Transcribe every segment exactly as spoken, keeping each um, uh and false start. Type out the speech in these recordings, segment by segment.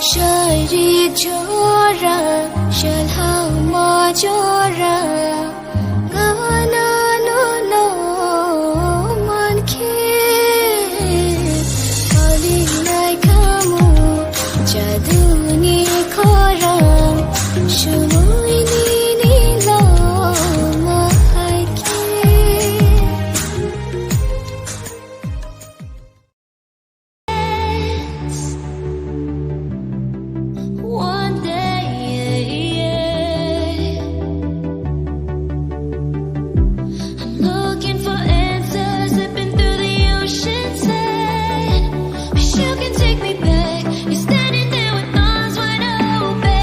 Shari jora, shalhama jora, gana no no mankhe, kalinai kamu, jaduni khorang, shumuni nilo mahaikhe. One day, I'm looking for answers, slipping through the ocean's head. Wish you can take me back. You're standing there with arms wide open.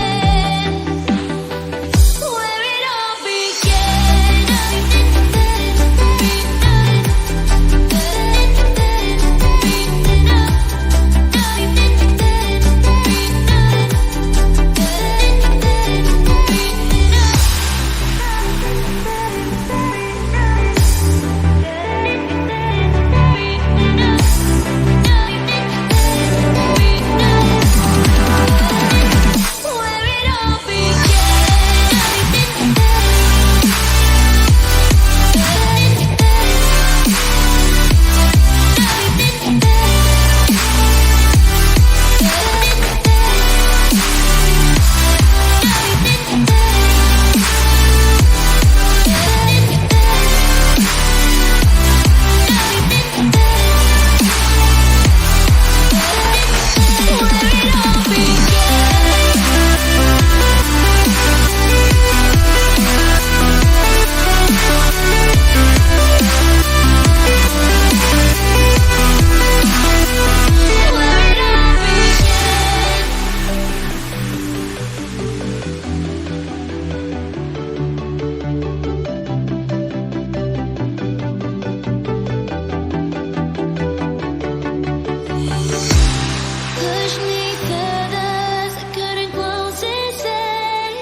Push me further, so I couldn't close this way.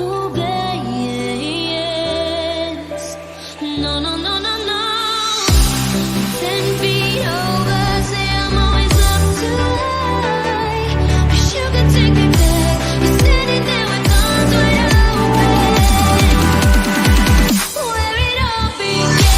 Oh, baby, yes. No, no, no, no, no. Ten feet over, say I'm always up too high. Wish you could take me back. You're standing there with arms wide open. Where it all began.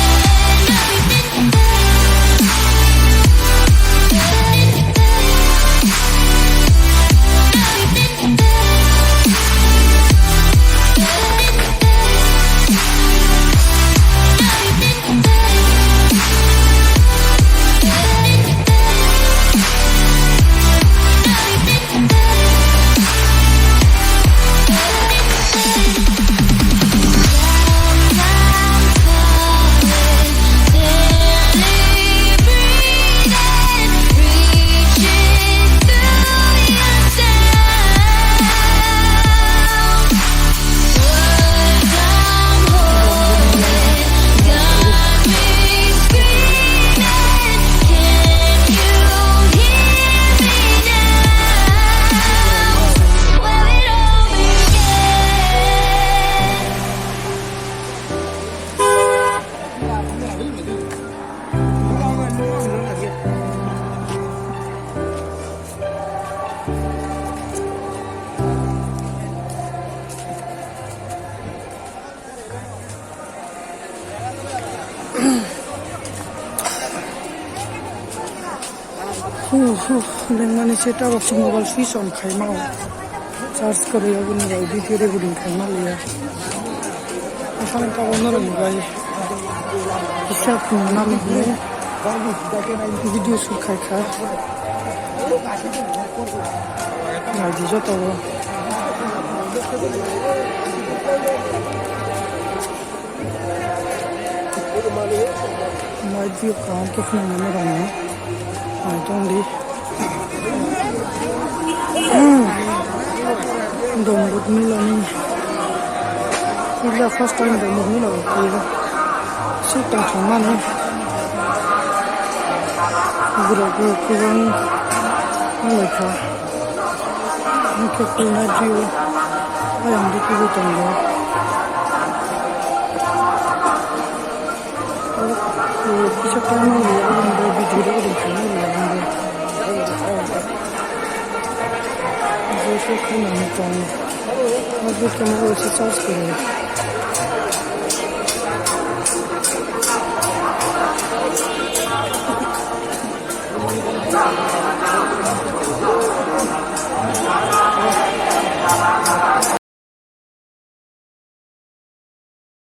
Huh, huh, nangmani se tabuk se mobile switch on khaima o. Charge kwrwi oboni bai video recording khaima liya. Asal tabuk norok ni bai hisab nana mihne video shoot khai kha. Naidi joto o. Naidi kaham khe khwnwi mano rang no. Naitong di. Dombot nulani. Puila first time dombot nula kaiya. Sik tongthok mani. Borok rok kwbang nulaikha. Hwnkhe puila view ayang digi tongo. Kisa time o video recording khainai. Khe khwnani tong. Abo khe mobile se charge kwrwi.